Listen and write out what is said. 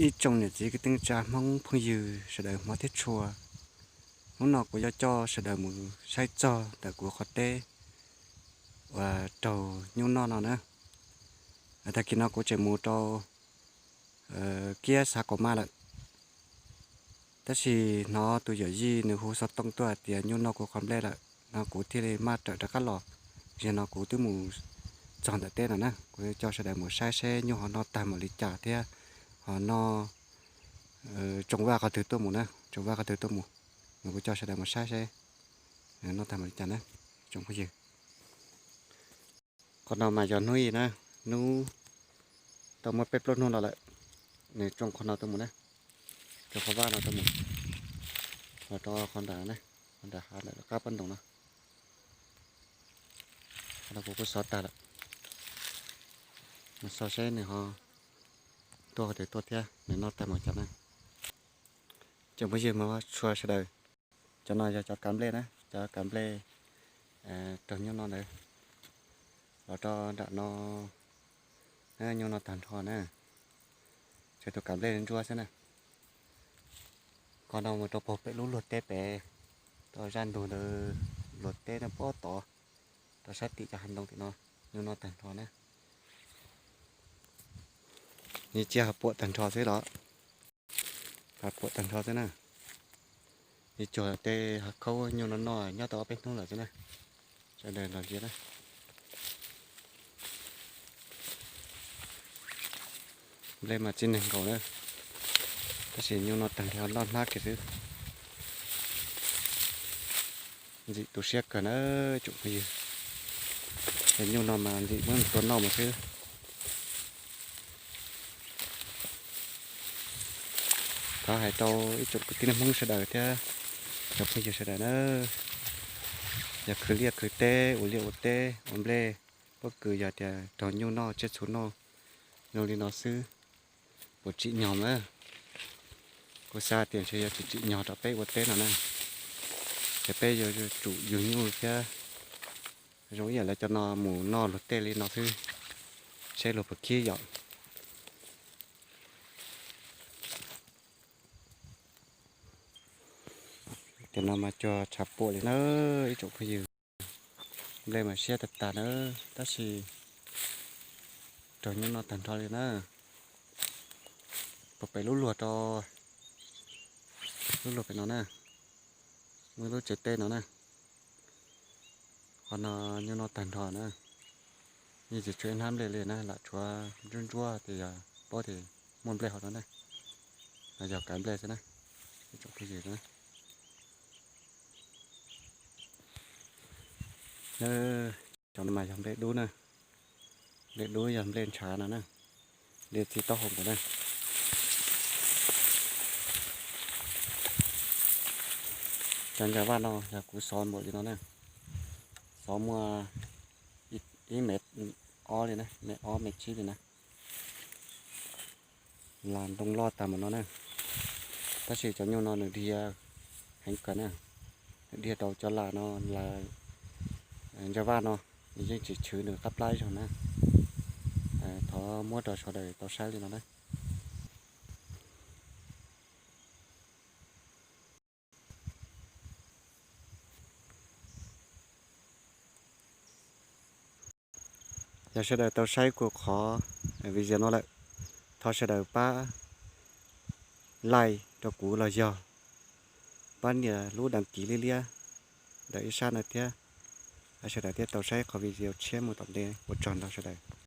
Ib tsoom niam txiv kwv tij neej tsa Hmoob phooj ywg sawv daws hmov thiab tshua, hnub no kuv yuav coj sawv daws mus saib txog ntawm kuv qhov teb uas raug nyuj noj no na. Tag kis no kuv tseem mus rau kiab xav kaum maj lawm, tab sis hnov tus yawm yij nws hu xov tooj tuaj tias nyuj noj kuv qhov nplej lawm no kuv thiaj li maj rawm rov qab los. Zaum no kuv twb mus txog ntawm teb no na, kuv coj sawv daws mus saib seb nyuj ho noj tag mus li cas thiab ho noj tsoo vaj qhov twg tuaj mus na, tsoo vaj qhov twg tuaj mus. Kuv coj sawv daws mus saib seb noj tag mus li cas na tsoom phooj ywg. Qhov no mas yog hnub i na, hnub tau muaj peb plaub hnub no lawm, nws tsoo qhov no tuaj mus na, tsoo qhov vaj no tuaj mus, los rau qhov nram na, qhov nram hav ntawm qab pob ntoo no. Qhov no kuv kuj xov tag lawm, mus xauj seb nws ho tuaj qhov twg tuaj thiab nws noj tag mus cas na. Tsoom phooj ywg mas tshua sawv daws, cov no yog cov kav nplej na, cov kav nplej raug nyuj noj ntawd, los rau nram no, nyuj noj tag nrho na, tshuav tus kav nplej ntsuab xwb na. Qhov no mus rau puag pem lub luag teb pem, rau zaj ntug ntawd, luag teb no puag tod, rau sab tim cov hav ntoo tim no, nyuj noj tag nrho na. Ib tsiab ho puam tag nrho xwb los, ho puam tag nrho xwb na. Ib cuag tej hav khaub nyuj no noj nyob tau ob peb hnub lawm xwb na. Sawv daws los ziab na. Nplej mas txij neeg nkaus na, tab sis nyuj noj tag nrho noj hnab kiag xwb. Ntxim tu siab kawg na tsoom phooj ywg. Cov nyuj no mas ntxim muab tua noj mus xwb. Thov hais rau ib tsoom kwv tij neej Hmoob sawv daws thiab cov phooj ywg sawv daws na, yog khwv liaj khwv teb, ua liaj ua teb, ua nplej, pob kws yog tias raug nyuj noj tsiaj txhu noj zoo li no xwb, puas tsim nyog na? Kuv xav tias ntshe yuav tsis tsim nyog rau peb ua teb no na, ces peb yuav tsum yug nyuj thiab. Zoo ib yam lawv cov no mus noj luag tej li no xwb, seb luag puas khib yom. Tiam no mas cuag tshav puam li na ib tsoom phooj ywg. Nplej mas siab tag tag na, tab sis raug nyuj noj tag nrho li na. Puag pem lub luag rau, lub luag pem no na, muaj lub tsev teb no na. Qhov no nyuj noj tag nrho na. Yeej tsis tshuav ib hnab nplej li na, lam tshuav ntsuab ntsuab tias yog paub tias muaj nplej hauv no na. Yog kav nplej xwb na, ib tsoom phooj ywg na. Cov no mas yog nplej dub na, nplej dub yog nplej ntshav no na, nplej txi taub hau nkaus na. Cov ntsa vaj no yog kuv xov npaum li no na, xov muaj ib mev ob li na, mev ob mev tsib li na. Las ntoo loj tag mus no na, tab sis cov nyuj no nws dhia heev kawg na, nws dhia rau cov las no, las ntsa vaj no, nws yeej tsis chwv nws qab plab ib zaug na. Thov muab rau sawv daws tau saib li no na. Yog sawv daws tau saib kuv qhov video no lawm, thov sawv daws pab like rau kuv los yog pab nias lub đăng ký liab liab ntawm ib sab no thiab. Sawv daws thiaj tau saib qhov video tshiab mus tom ntej, ua tsaug ntau sawv daws.